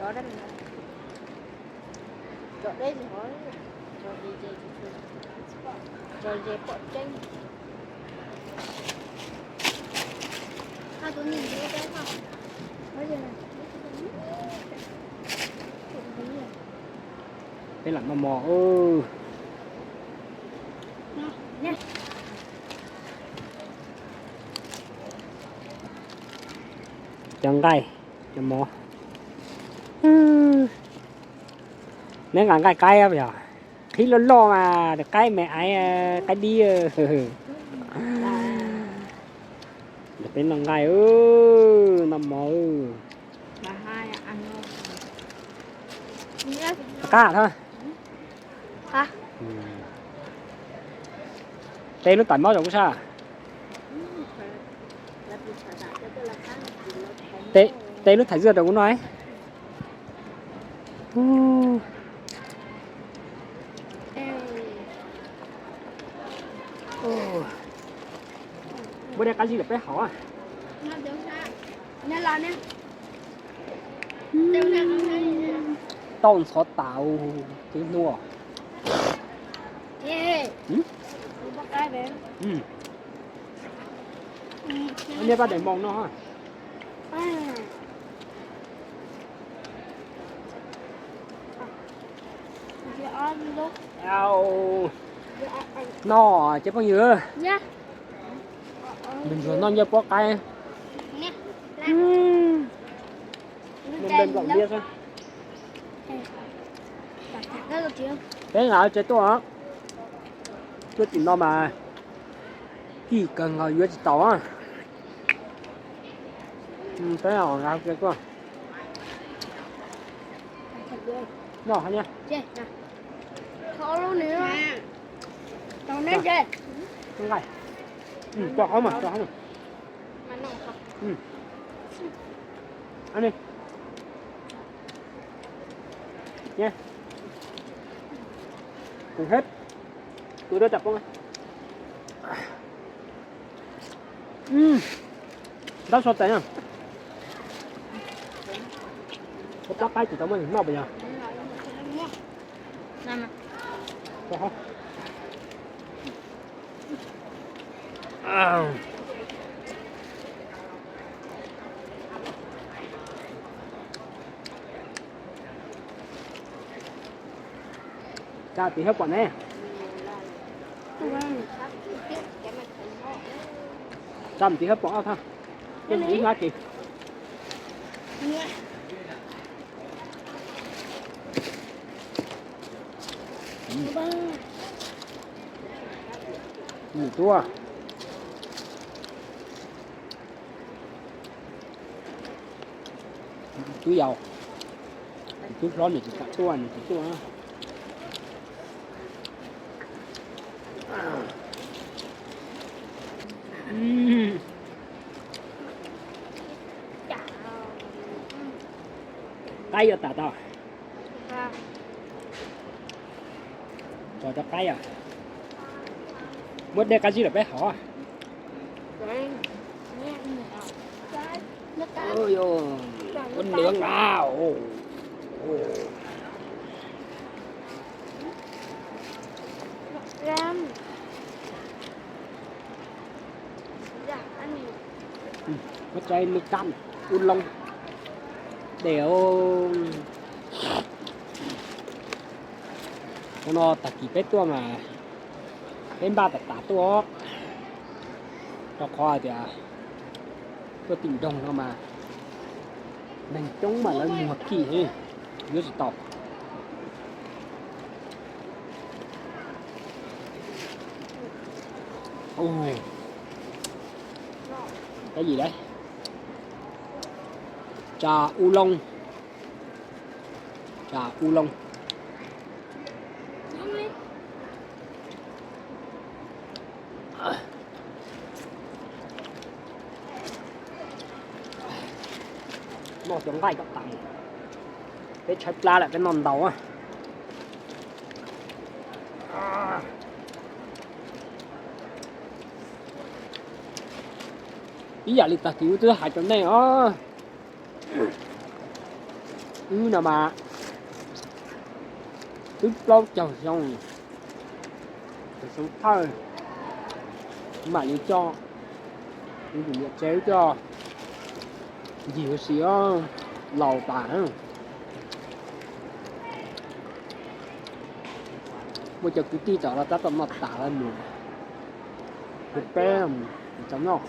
Cov dab, cov deb, cov ze pom tseeb. Peb lam noj mov. Cov nqaij, cov mov. Neb nqa nqaij qaib yog qhib loj loj mas qaib me aiv, qaib dib. Peb noj nqaij, noj mov. Qab thab. Teb lub tais mob rau kuv sab. Teb lub thais zaj rau kuv noj. Muab dej qab zib lawm peb haus. Tau ntxhov tas twb hnub. Niaj pab daim npoo no. Noj ces phooj ywg, npawg ntsuag noj ncej puab qaib. Peb nqa tsev tuaj, tuaj tim no mas kij kawg nkaus yuav tsis taus. Peb nqa tsev tuaj. Noj hov. Kum hep, tus rau tam poob. Ntab so tais na. Koj pab qaib tsis tau muaj noj puas yog? Tsa tim thiab pom ne. Tsa tim thiab pom ob thaj. Ib hnab kis. Nws tuaj. Twb yau, twb hlob nws tsis kam tuaj, nws tsis tuaj. Qaib yuav tas tau. Tso cov qaib os. Muab dej qab zib lawm peb haus. Ua nws na. Muab tsa ib lub kab u loo. Dej. Ua no tag kis peb tuaj mas peb npaj tas tas tuaj, rau qhov hais tias tuaj tim nroog no mas neeg coob mas lawv muag kij, yuav tsis tau. Ub, kab yim lawm. Tsa u loo. Tsa u loo. Noj cov nqaij kom tas. Peb tshaib plab lawm, peb noj ntau. Ib yam li tag kis wb twb hais rau nej os, Wb no mas twb plaub caug xyoo, xyoo thawj, mam li coj tus niam tsev coj ncig ua si os, laus tas. Muaj cov kwv tij tom no tab tom noj tas lawm mus, peb tau noj.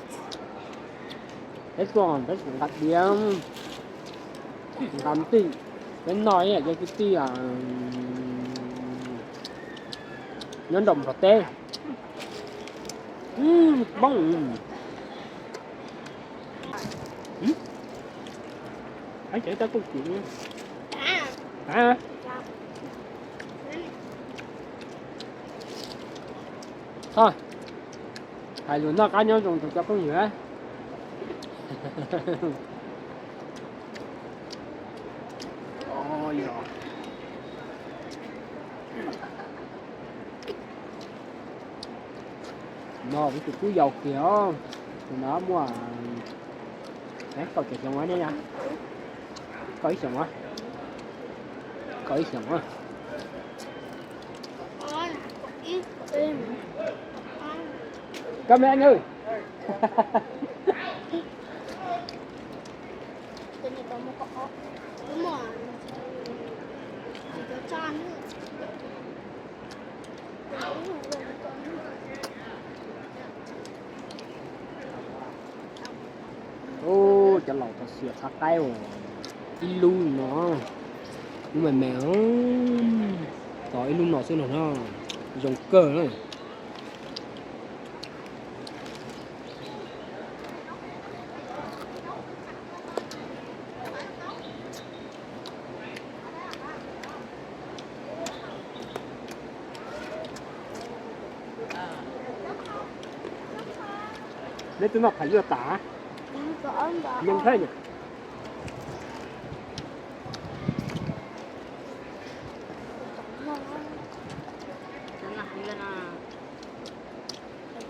Peb tuaj peb nqa diav, nqa tij, peb noj ib yam cov kwv tij nyob nraum nplog teb. Poob. Hais lus noj qab nyob zoo rau cov phooj ywg. No kuv tus tub yau kiag os, tus no muaj kaum tawm xyoo ne, kaum ib xyoos, kaum ib xyoos. Koj me anh ơi. Ub, cov laus tau xiam qab qaib ua ib lub no, lub me me, tos ib lub no xwb no, zoo kawg na. Neb twb noj phais yuaj tas, nyob nthawj na.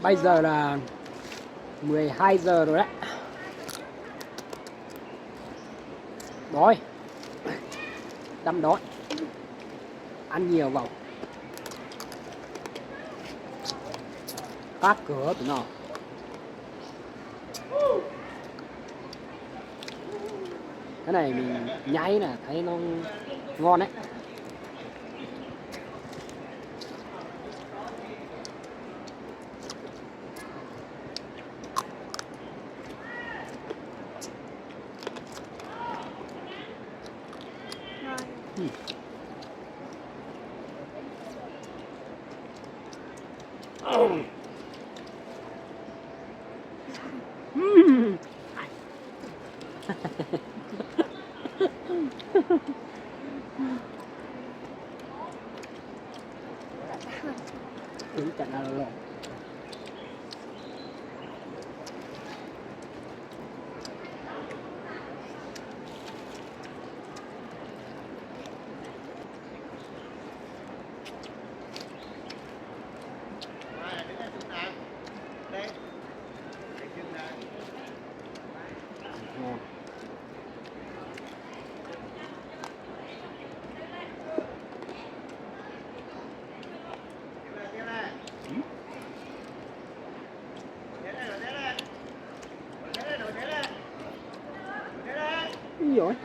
Bây giờ là mười hai giờ rồi đấy. Đói. Đâm đói. Ăn nhiều vào. Qab kawg tus no. Cái này mình nháy là thấy nó ngon đấy. Ui dồi.